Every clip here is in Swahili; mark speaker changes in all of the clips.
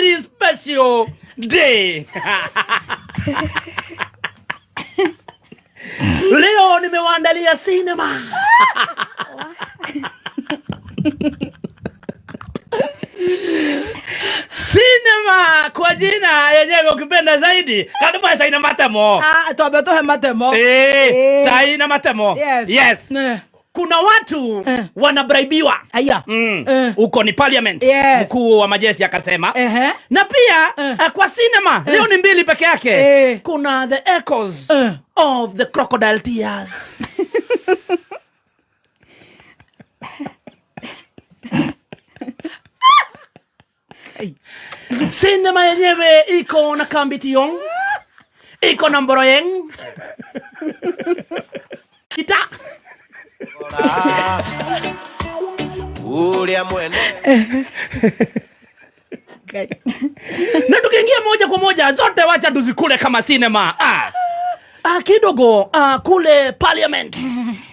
Speaker 1: very special day. Leo nimewaandalia cinema. Cinema kwa jina yenyewe ukipenda zaidi kandå caina matemo.
Speaker 2: Ah, twambe tuhe matemo.
Speaker 1: Eh, caina matemo.
Speaker 2: Yes.
Speaker 1: Yes.
Speaker 2: Eh.
Speaker 1: Kuna watu
Speaker 2: Eh.
Speaker 1: wanabraibiwa.
Speaker 2: Aya.
Speaker 1: Huko ni parliament.
Speaker 2: Yes.
Speaker 1: Mkuu wa majeshi akasema.
Speaker 2: Ehe.
Speaker 1: Na pia
Speaker 2: Eh.
Speaker 1: kwa cinema leo ni mbili peke yake.
Speaker 2: Eh.
Speaker 1: Kuna the echoes
Speaker 2: Eh.
Speaker 1: of the crocodile tears. Sinema yenyewe iko na Kambi Tiong, iko na Mboroyeng kita
Speaker 3: Uria mwene
Speaker 1: na tukiingia moja kwa moja zote wacha tuzikule kama sinema. Ah. Ah, kidogo kule parliament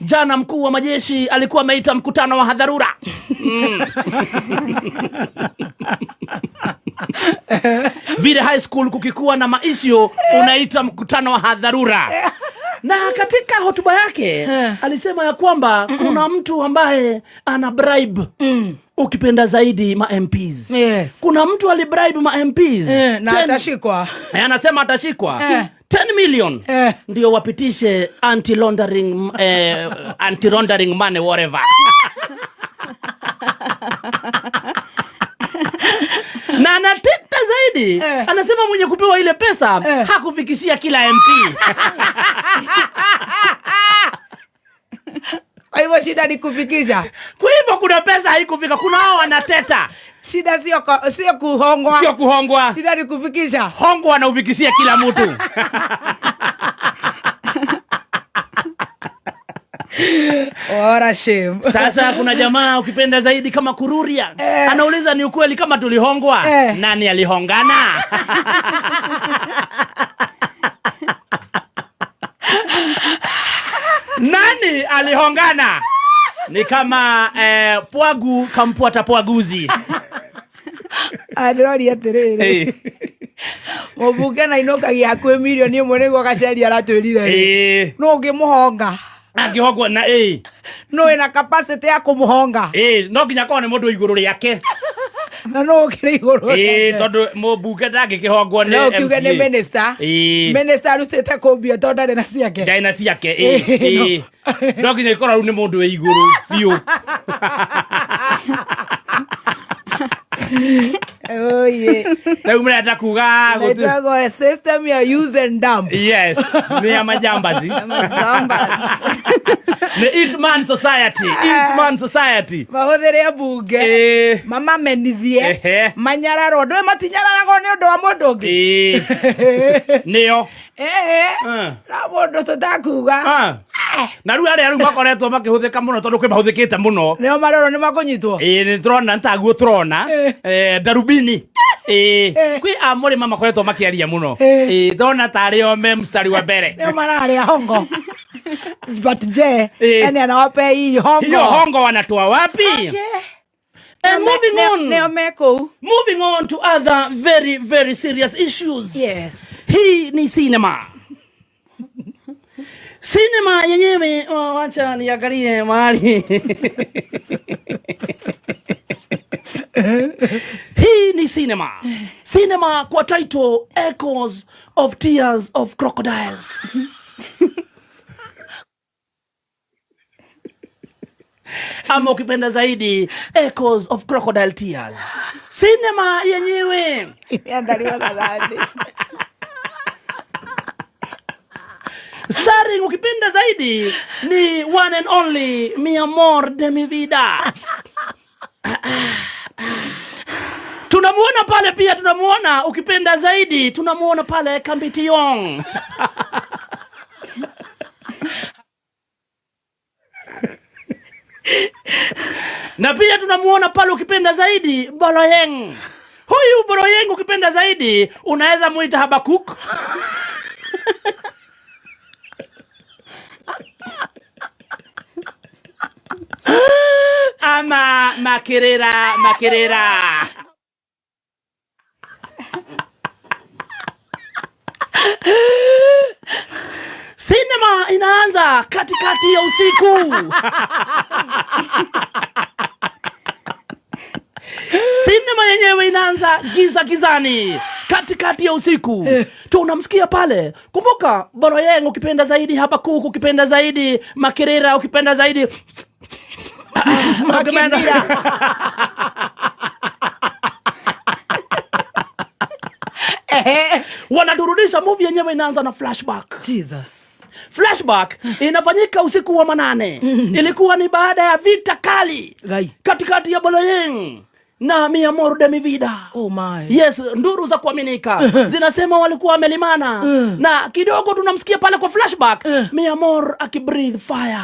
Speaker 1: jana mkuu wa majeshi alikuwa ameita mkutano wa hadharura. Vile high school kukikuwa na maisio unaita mkutano wa hadharura. Na katika hotuba yake alisema ya kwamba kuna mtu ambaye ana bribe, ukipenda zaidi ma MPs.
Speaker 2: Yes.
Speaker 1: Kuna mtu alibribe ma MPs
Speaker 2: Eh, na atashikwa.
Speaker 1: Eh, anasema atashikwa 10 million ndio wapitishe anti laundering, anti laundering money, whatever. Na anateta zaidi, anasema mwenye kupewa ile pesa hakufikishia kila MP.
Speaker 2: Kwa hivyo shida ni kufikisha.
Speaker 1: Kwa hivyo kuna pesa haikufika, kuna hao wanateta.
Speaker 2: Shida sio kuhongwa.
Speaker 1: Sio kuhongwa.
Speaker 2: Shida ni kufikisha.
Speaker 1: Hongo anaufikishia kila mtu.
Speaker 2: What a shame.
Speaker 1: Sasa kuna jamaa ukipenda zaidi kama Kururia anauliza ni ukweli kama tulihongwa? Nani alihongana? Nani alihongana? Ni kama pwagu kampuata pwaguzi.
Speaker 2: Andĩroria atĩrĩrĩ, mũmbunge na inũkagia hakuhĩ mirioni 1 nĩguo Gaceri aratwĩrire rĩ. Nũ ũngĩmũhonga?
Speaker 1: Angĩhongwo na
Speaker 2: Nũ wĩna capacity ya kũmũhonga?
Speaker 1: No nginya korwo nĩ mũndũ igũrũ rĩake.
Speaker 2: Na nũ ũkĩrĩ igũrũ rĩake?
Speaker 1: Tondũ mũmbunge ndangĩkĩhongwo nĩ
Speaker 2: No ũkiuge nĩ
Speaker 1: MCA.
Speaker 2: minister. Minister arutĩte kũmbia tondũ ndarĩ na ciake.
Speaker 1: Ndarĩ na ciake. No nginya ikorwo rĩu nĩ mũndũ wĩ igũrũ biũ.
Speaker 2: Oye.
Speaker 1: Rĩu mũrenda kuga
Speaker 2: Naitagwo system ya use and dump.
Speaker 1: Yes, nĩ ya majambazi.
Speaker 4: Majambas.
Speaker 1: Nĩ Eat Man Society, Eat Man Society.
Speaker 2: Mahũthĩre mbunge. Mamamenithie. Manyararwo. Ndũĩ matinyararagwo nĩ ũndũ wa mũndũ ũngĩ.
Speaker 1: Nĩo.
Speaker 2: Na mũndũ tũtakuga.
Speaker 1: Ah. Na rĩu arĩa rĩu makoretwo makĩhũthĩka mũno tondũ kwĩ mahũthĩkĩte mũno.
Speaker 2: Nĩo marorwo nĩ makũnyitwo.
Speaker 1: Ĩĩ, nĩ tũrona nĩ taguo tũrona. Darubini. Kwĩ a mũrĩma makoretwo makĩaria mũno. Ĩĩ, ndona tarĩ o me mstari wa mbere.
Speaker 2: Nĩo mararĩa hongo. But je, yani anawapea hii hongo.
Speaker 1: Hiyo hongo wanatoa wapi?
Speaker 2: Okay.
Speaker 1: And moving on.
Speaker 2: Nĩo me kũu.
Speaker 1: Moving on to other very very serious issues.
Speaker 2: Yes.
Speaker 1: Hii ni cinema. Cinema yenyewe, oh, wacha niangalie mahali. Hii ni cinema. Cinema kwa title Echoes of Tears of Crocodiles. Ama ukipenda zaidi Echoes of Crocodile Tears. Cinema yenyewe
Speaker 2: imeandaliwa na nani?
Speaker 1: Starring ukipenda zaidi ni one and only mi amor de mi vida. Tunamuona pale pia, tunamuona ukipenda zaidi, tunamuona pale Kambitiong. Na pia tunamuona pale ukipenda zaidi Boroyeng. Huyu Boroyeng ukipenda zaidi unaweza muita Habakuk. Ama Makerera, Makerera. Inaanza katikati ya usiku. Sinema yenyewe inaanza giza gizani, katikati ya usiku. Tunamsikia pale. Kumbuka Boroyeng ukipenda zaidi, Habakuk ukipenda zaidi, Makirira ukipenda zaidi.
Speaker 2: Makimira.
Speaker 1: Wanaturudisha, movie yenyewe inaanza na flashback.
Speaker 2: Jesus.
Speaker 1: Flashback inafanyika usiku wa manane. Ilikuwa ni baada ya vita kali
Speaker 2: Gai.
Speaker 1: Katikati ya Boloyeng na Mi Amor de Mi Vida.
Speaker 2: Oh my.
Speaker 1: Yes, nduru za kuaminika zinasema walikuwa wamelimana, na kidogo tunamsikia pale kwa flashback Mi Amor akibreathe fire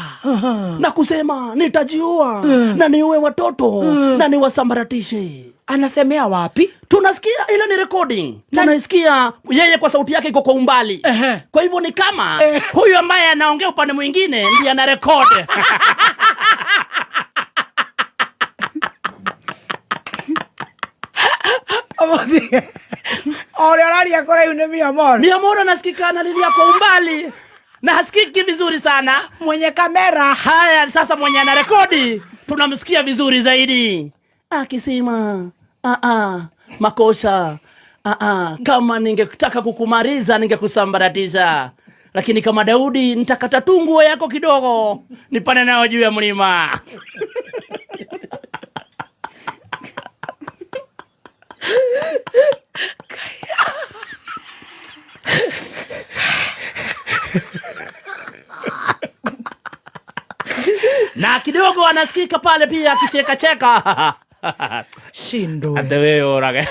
Speaker 1: na kusema nitajiua na niue watoto na niwasambaratishe.
Speaker 2: Anasemea wapi?
Speaker 1: Tunasikia ile ni recording, tunaisikia yeye kwa sauti yake iko kwa umbali. Kwa hivyo ni kama huyu ambaye anaongea upande mwingine ndiye ana record.
Speaker 2: Ũrĩa ũraria kũraihu nĩ Mi Amor.
Speaker 1: Mi Amor anasikika analilia kwa umbali na hasikiki vizuri sana.
Speaker 2: Mwenye kamera.
Speaker 1: Haya, sasa mwenye anarekodi tunamsikia vizuri zaidi akisema "Ah, makosa, ah, kama ningetaka kukumaliza ningekusambaratisha, lakini kama Daudi nitakata tu nguo yako kidogo nipande nayo juu ya mlima." Na kidogo anasikika pale pia akicheka cheka.
Speaker 2: Shindwe.
Speaker 1: Ate wewe urage.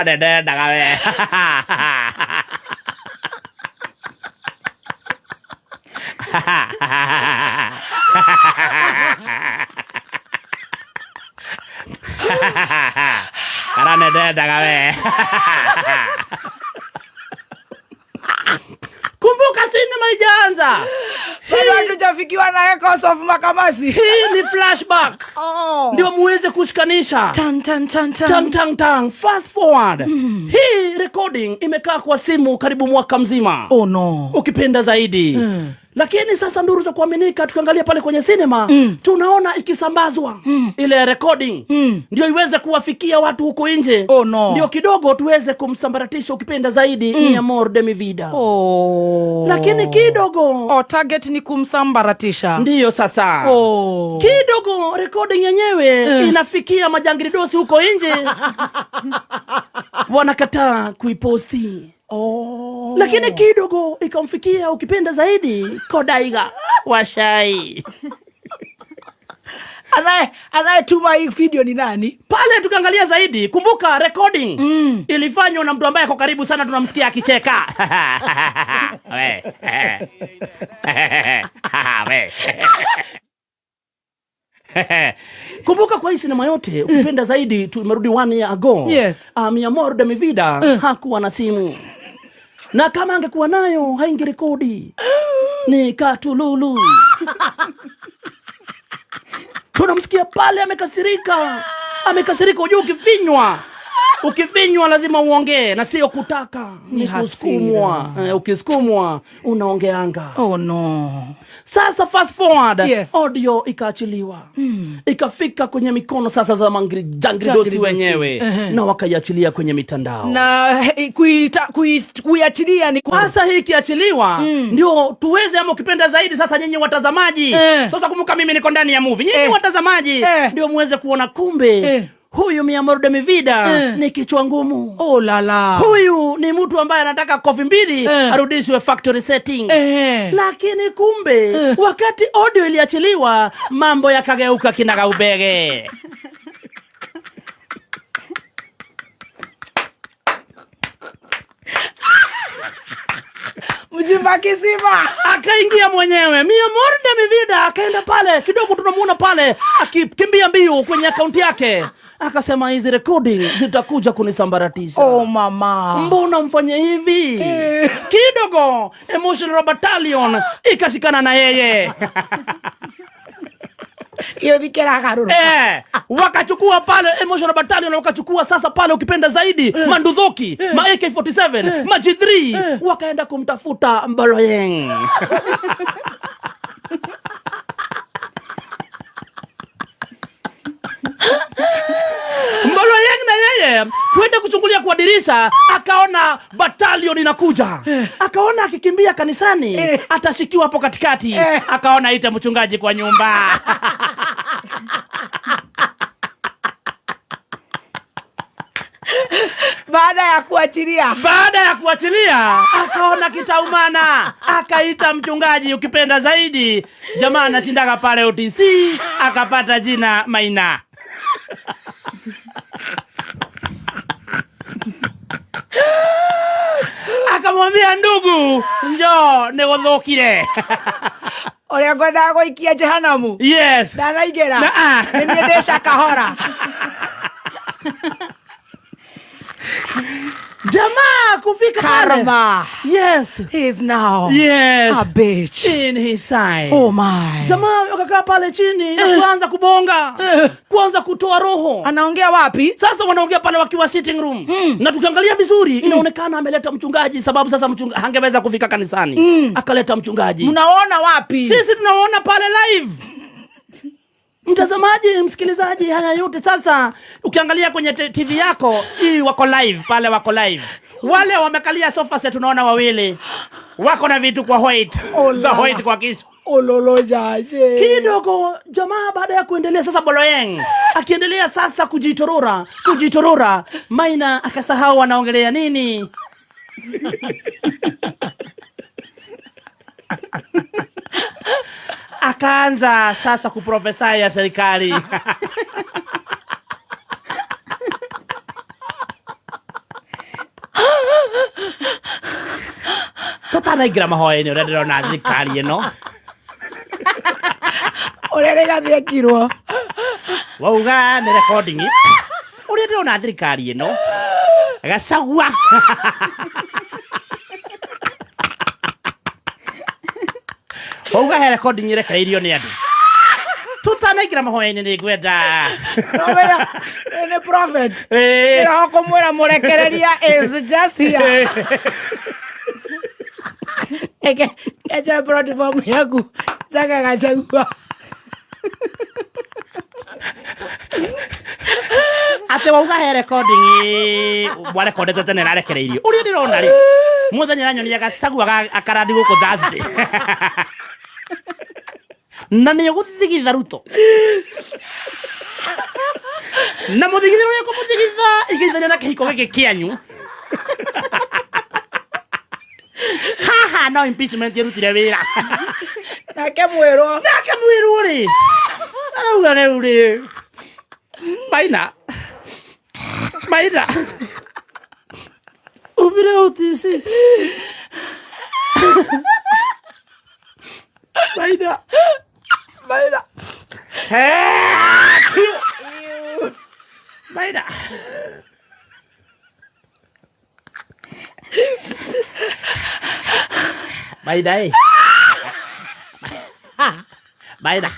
Speaker 1: Ndendaga we. Karanendendaga we. Kumbuka sinema haijaanza.
Speaker 2: Bado hatujafikiwa na Echoes of Makamasi.
Speaker 1: Hii ni flashback.
Speaker 2: Oh.
Speaker 1: Ndio muweze kushikanisha.
Speaker 2: Tan, tan, tan, tan.
Speaker 1: Tang, tang, tang. Fast forward. Hii recording imekaa kwa simu karibu mwaka mzima.
Speaker 2: Oh no.
Speaker 1: Ukipenda zaidi. Lakini sasa nduru za kuaminika tukiangalia pale kwenye sinema tunaona ikisambazwa ile recording ndio iweze kuwafikia watu huko nje.
Speaker 2: Oh no.
Speaker 1: Ndio kidogo tuweze kumsambaratisha ukipenda zaidi Mi Amor de Mi Vida.
Speaker 2: Oh.
Speaker 1: Lakini kidogo
Speaker 2: Oh, target ni kumsambaratisha.
Speaker 1: Ndiyo sasa.
Speaker 2: Oh.
Speaker 1: Kidogo recording yenyewe inafikia majangiridosi huko nje. Wanakataa kuiposti.
Speaker 2: Oh.
Speaker 1: Lakini kidogo ikamfikia ukipenda zaidi Kodaiga Washai.
Speaker 2: Anayetuma hii video ni nani?
Speaker 1: Pale tukaangalia zaidi, kumbuka recording ilifanywa na mtu ambaye ako karibu sana, tunamsikia akicheka. We. We. Kumbuka kwa hii sinema yote ukipenda zaidi tumerudi 1 year ago.
Speaker 2: Yes.
Speaker 1: Mi Amor de Mi Vida hakuwa na simu. Na kama angekuwa nayo haingerekodi. Ni katululu. Tunamsikia pale amekasirika. Amekasirika, unajua ukifinywa. Ukifinywa lazima uongee na sio kutaka.
Speaker 2: Ni
Speaker 1: Ni kusukumwa.
Speaker 2: hasira.
Speaker 1: Ukisukumwa unaongeanga.
Speaker 2: Oh no.
Speaker 1: Sasa fast forward,
Speaker 2: Yes.
Speaker 1: audio ikaachiliwa. Ikafika kwenye mikono sasa za jangridosi
Speaker 2: Jangridosi.
Speaker 1: wenyewe. Na wakaiachilia kwenye mitandao.
Speaker 2: Na kuiachilia ni
Speaker 1: sasa hii ikiachiliwa ndio tuweze, ama ukipenda zaidi sasa nyinyi watazamaji. Sasa kumbuka mimi niko ndani ya movie. Nyinyi watazamaji ndio muweze kuona kumbe huyu Mi Amor de Mi Vida ni kichwa ngumu.
Speaker 2: Oh la la.
Speaker 1: Huyu ni mtu ambaye anataka kofi mbili arudishwe factory settings. Lakini kumbe wakati audio iliachiliwa mambo yakageuka kinagaubege.
Speaker 2: Mjumba kisima
Speaker 1: akaingia mwenyewe. Mi Amor de Mi Vida akaenda pale kidogo, tunamuona pale akikimbia mbio kwenye akaunti yake, akasema hizi recording zitakuja kunisambaratisha.
Speaker 2: Oh mama,
Speaker 1: mbona mfanye hivi? Kidogo Emotional Battalion ikashikana na yeye.
Speaker 2: Gĩũthi kĩragarũrũka.
Speaker 1: Wakachukua pale emotional battalion, wakachukua sasa pale ukipenda zaidi mandudhuki, ma AK47, ma G3, wakaenda kumtafuta Mboloyeng. Mboloyeng na yeye kwenda kuchungulia kwa dirisha, akaona battalion inakuja, akaona akikimbia kanisani atashikiwa hapo katikati, akaona ite mchungaji kwa nyumba.
Speaker 2: Baada ya kuachilia,
Speaker 1: baada ya kuachilia akaona kitaumana, akaita mchungaji, ukipenda zaidi jamaa anashindaga pale OTC, akapata jina Maina. Akamwambia, ndugu, njoo niguthukire.
Speaker 2: Ũrĩa ngwendaga gũikia jehanamu.
Speaker 1: Yes.
Speaker 2: Ndanaingĩra. Nĩ niĩ ndĩ Shakahora.
Speaker 1: Jamaa kufika pale.
Speaker 2: Karma.
Speaker 1: Yes.
Speaker 2: He is now.
Speaker 1: Yes.
Speaker 2: A bitch.
Speaker 1: In his side.
Speaker 2: Oh my.
Speaker 1: Jamaa wakakaa pale chini na kuanza kubonga, kuanza kutoa roho.
Speaker 2: Anaongea wapi?
Speaker 1: Sasa wanaongea pale wakiwa sitting room. Na tukiangalia vizuri inaonekana ameleta mchungaji, sababu sasa mchungaji hangeweza kufika kanisani. Akaleta mchungaji.
Speaker 2: Mnaona wapi?
Speaker 1: Sisi tunaona pale live. Mtazamaji, msikilizaji, haya yote sasa ukiangalia kwenye TV yako hii wako live pale, wako live. Wale wamekalia sofa set tunaona wawili wako na vitu kwa white.
Speaker 2: Oh,
Speaker 1: za
Speaker 2: lala.
Speaker 1: white kwa kichwa.
Speaker 2: Ololo jaje.
Speaker 1: Kidogo jamaa baada ya kuendelea sasa Boloyeng akiendelea sasa kujitorora, kujitorora, Maina akasahau anaongelea nini. Akaanza sasa kuprofesai ya serikali. Tutanaingira mahoya-inĩ ũrĩa ndĩrona thirikari ĩno.
Speaker 2: Ũrĩa Rigathi ekirwo.
Speaker 1: Wauga nĩ recording. Ũrĩa ndĩrona thirikari ĩno. Gachagua. Wauga he recording ĩrekereirio nĩ andũ. Tutanaingĩra mahoya-inĩ nĩ ngwenda.
Speaker 2: Nomenya, nĩ prophet. Ndĩroho kũmwĩra mũrekereria is just here. Eke, echa platform yaku. Chaka Gachagua.
Speaker 1: Ate wauga he recording warekondete tene ĩrarekereirio. Ũrĩa ndĩrona rĩ, mũthenya ũranyonia Gachagua akarandi gũkũ Thursday. Na nĩ ũgũthigitha Ruto. Na mũthigithĩro ũrĩa ũkũmũthigitha igĩithania na kĩhiko gĩkĩ kĩanyu. Haha no impeachment ĩrutire wĩra.
Speaker 2: Nake mwĩrwo.
Speaker 1: Nake mwĩrwo rĩ. Arauga rĩu rĩ. Maina. Maina. Umire OTC. Maina.
Speaker 2: Maina.
Speaker 1: Maina. Mày đây. Mày đã.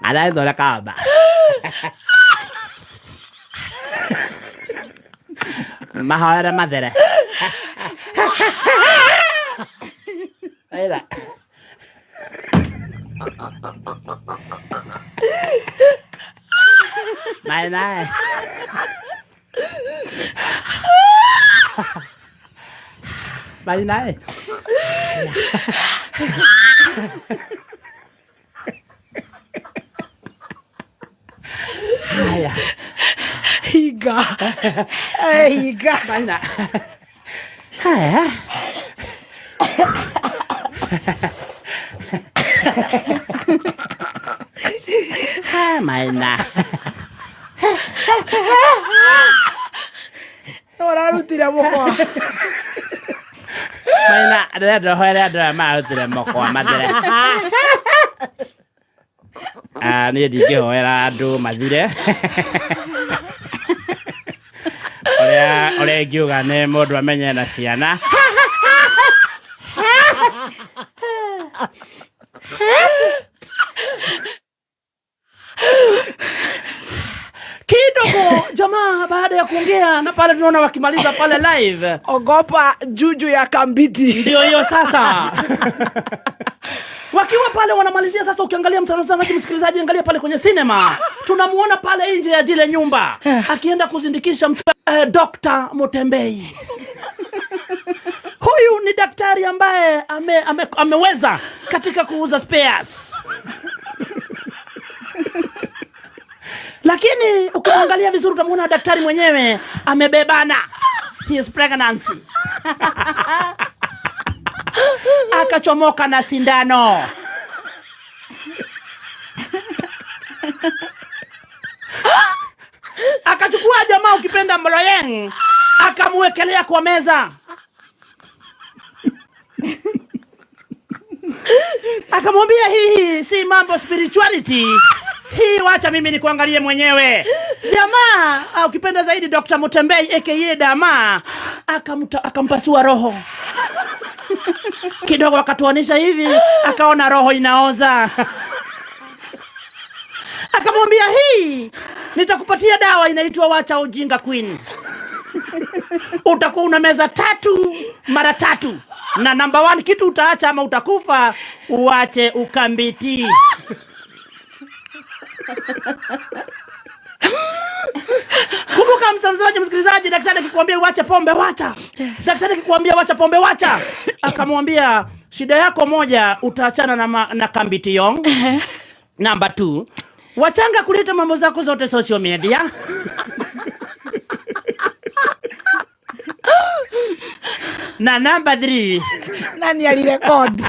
Speaker 1: À đây rồi là cả bà. Mà hỏi ra mà đây này. Đây là. Mày này. Mày này. Haya.
Speaker 2: Higa. Higa.
Speaker 1: Maina. Haya. Ha, Maina.
Speaker 2: No ũrarutire mũkwa.
Speaker 1: Maina, ndĩrenda ũhoere andũ aya mararutire mũkwa mathire. Niĩ ndingĩhoera andũ mathire. Ũrĩa ingiuga nĩ mũndũ amenye na ciana. ya kuongea na pale tunaona wakimaliza pale live.
Speaker 2: Ogopa juju ya kambiti.
Speaker 1: Ndio hiyo sasa. Wakiwa pale wanamalizia sasa, ukiangalia mtazamaji, msikilizaji, angalia pale kwenye sinema, tunamuona pale nje ya jile nyumba akienda kuzindikisha Dr. Mutembei. Huyu ni daktari ambaye ameweza katika kuuza spares. Lakini ukimwangalia vizuri utamuona daktari mwenyewe amebebana. He is pregnancy. Akachomoka na sindano. Akachukua jamaa ukipenda Mloyeng, akamwekelea kwa meza. Akamwambia hii si mambo spirituality. Hii wacha mimi nikuangalie mwenyewe. Jamaa, ukipenda zaidi Dr. Mutembei aka Dama, akampasua roho. Kidogo akatuanisha hivi, akaona roho inaoza. Akamwambia hii nitakupatia dawa inaitwa wacha ujinga queen. Utakuwa una meza 3 mara 3. Na number 1 kitu utaacha ama utakufa, uache ukambiti. Kumbuka mtazamaji, msikilizaji, daktari akikwambia uache pombe wacha.
Speaker 2: Yes.
Speaker 1: Daktari akikwambia wacha pombe wacha. Akamwambia shida yako moja, utaachana na kambiti yong. Number 2, wachanga kuleta mambo zako zote social media. Na number 3,
Speaker 2: nani alirekod?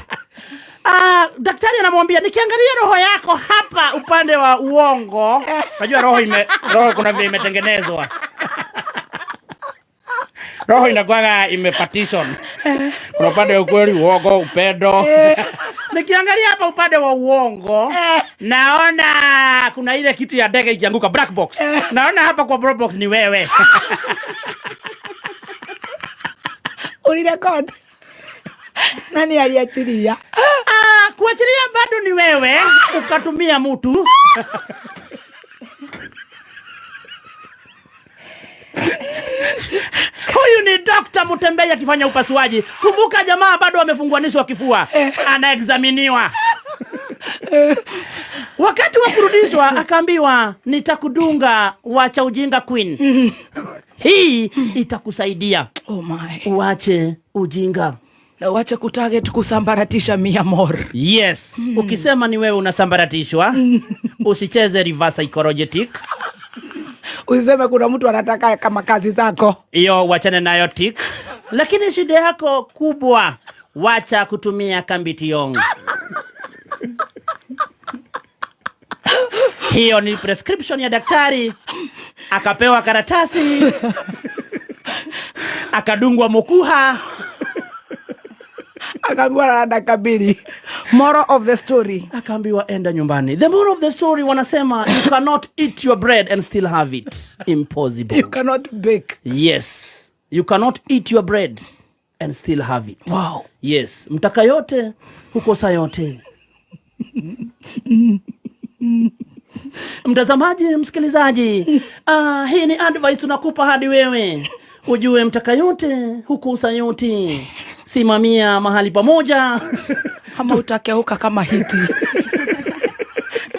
Speaker 1: Daktari anamwambia nikiangalia roho yako hapa upande wa uongo, unajua roho kuna vile imetengenezwa. Roho inakuwa imepartition. Kuna upande wa ukweli, uongo, upendo. Nikiangalia hapa upande wa uongo, naona kuna ile kitu ya ndege ikianguka, black box. Naona hapa kwa black box ni wewe.
Speaker 2: Ulirekod? Nani aliachilia?
Speaker 1: Kuachilia bado ni wewe, ukatumia mtu. Huyu ni Dr. Mutembei akifanya upasuaji. Kumbuka jamaa bado amefunguanishwa kifua, anaexaminiwa. Wakati wa kurudishwa akaambiwa nitakudunga wacha ujinga queen. Hii itakusaidia.
Speaker 2: Oh my.
Speaker 1: Uache ujinga.
Speaker 2: Na uache kutarget kusambaratisha mi amor.
Speaker 1: Yes. Ukisema ni wewe unasambaratishwa, usicheze reverse psychology.
Speaker 2: Usiseme kuna mtu anataka kama kazi zako.
Speaker 1: Hiyo wachane nayo tik. Lakini shida yako kubwa, wacha kutumia kambiti yong. Hiyo ni prescription ya daktari. Akapewa karatasi. Akadungwa mukuha.
Speaker 2: Akaambiwa na dakika mbili. Moral of the story.
Speaker 1: Akaambiwa enda nyumbani. The moral of the story wanasema you cannot eat your bread and still have it. Impossible.
Speaker 2: You cannot bake.
Speaker 1: Yes. You cannot eat your bread and still have it.
Speaker 2: Wow.
Speaker 1: Yes. Mtaka yote hukosa yote. Mtazamaji, msikilizaji, hii ni advice tunakupa hadi wewe ujue mtaka yote hukosa yote. Simamia mahali pamoja.
Speaker 2: Ama utakeuka kama hiti.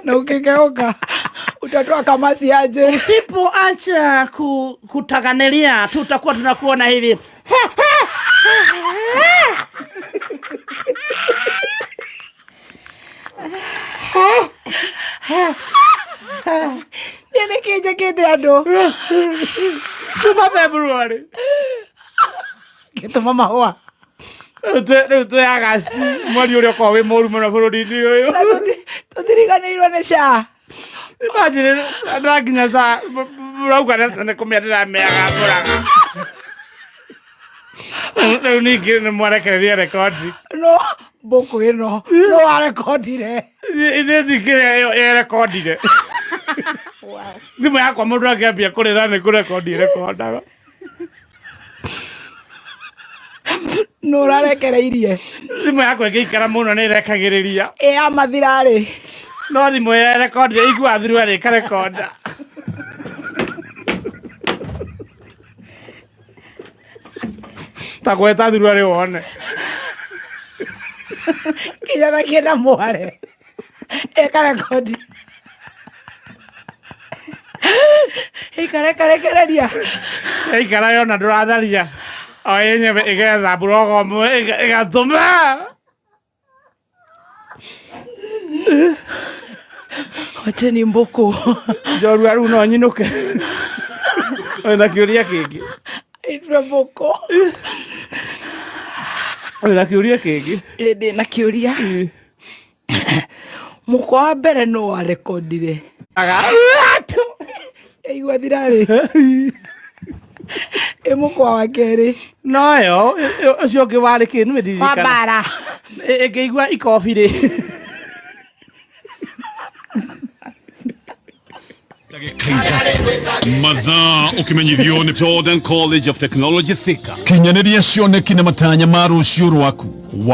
Speaker 2: Na ukikeuka utatoa kamasi aje.
Speaker 1: Usipoacha kutaganelia tutakuwa tunakuona hivi.
Speaker 2: Nini kije kite ando?
Speaker 1: Tuma February.
Speaker 2: Gituma mahũa.
Speaker 1: Rĩu twĩ August, mweri ũrĩa ũkoragwo wĩ mũru mũno bũrũri-inĩ ũyũ.
Speaker 2: Na tũtiriganĩirwo nĩ SHA.
Speaker 1: Imagine, andũ a nginya SHA, mũrauga nĩ kũmĩa ndĩramĩaga mbũraga. Rĩu ningĩ nĩ mwarekereria rekondi.
Speaker 2: No, mbũkũ ĩno, no warekondire.
Speaker 1: Ithuĩ thikĩrĩria ĩyo ĩrekondire. Thimũ yakwa mũndũ angĩambia kũrĩra nĩ kũrekondi ĩrekondaga.
Speaker 2: Nũ ũrarekereirie?
Speaker 1: Thimũ yakwa ĩngĩikara mũno nĩ ĩrekagĩrĩria.
Speaker 2: Ĩ ya mathira-rĩ?
Speaker 1: No thimũ ĩyo ĩrekondire, iguaga through ĩkarekonda. Ta gweta thurua rĩ wone.
Speaker 2: Kinya thakie na mware ekarekodi ikarekereria.
Speaker 1: Ĩikara yona ndũratharia o yenyewe ĩgetha mburogo ĩmwe ĩgatũma.
Speaker 2: Wacheni mbũkũ.
Speaker 1: Njorua rĩu no nyinũke. Wĩna kĩũria kĩngĩ?
Speaker 2: Itue mbũkũ.
Speaker 1: Wĩna kĩũria kĩngĩ?
Speaker 2: Ĩ, ndĩ na kĩũria. Mũkwa wa mbere nũ warekondire? Yaigua thirarĩ. Ĩ mũkwa wa kerĩ?
Speaker 1: Noyo ũcio ũngĩ warĩ kĩ nĩ
Speaker 2: Wa
Speaker 1: ndirikana.
Speaker 2: mbara.
Speaker 1: Ĩngĩigua ikobi rĩ.
Speaker 3: Ndagĩka 3 mathaa ũkĩmenyithio nĩ Jordan College of Technology Thika.
Speaker 4: Kinyanĩria cioneki na matanya ma rũciũ rwaku wa.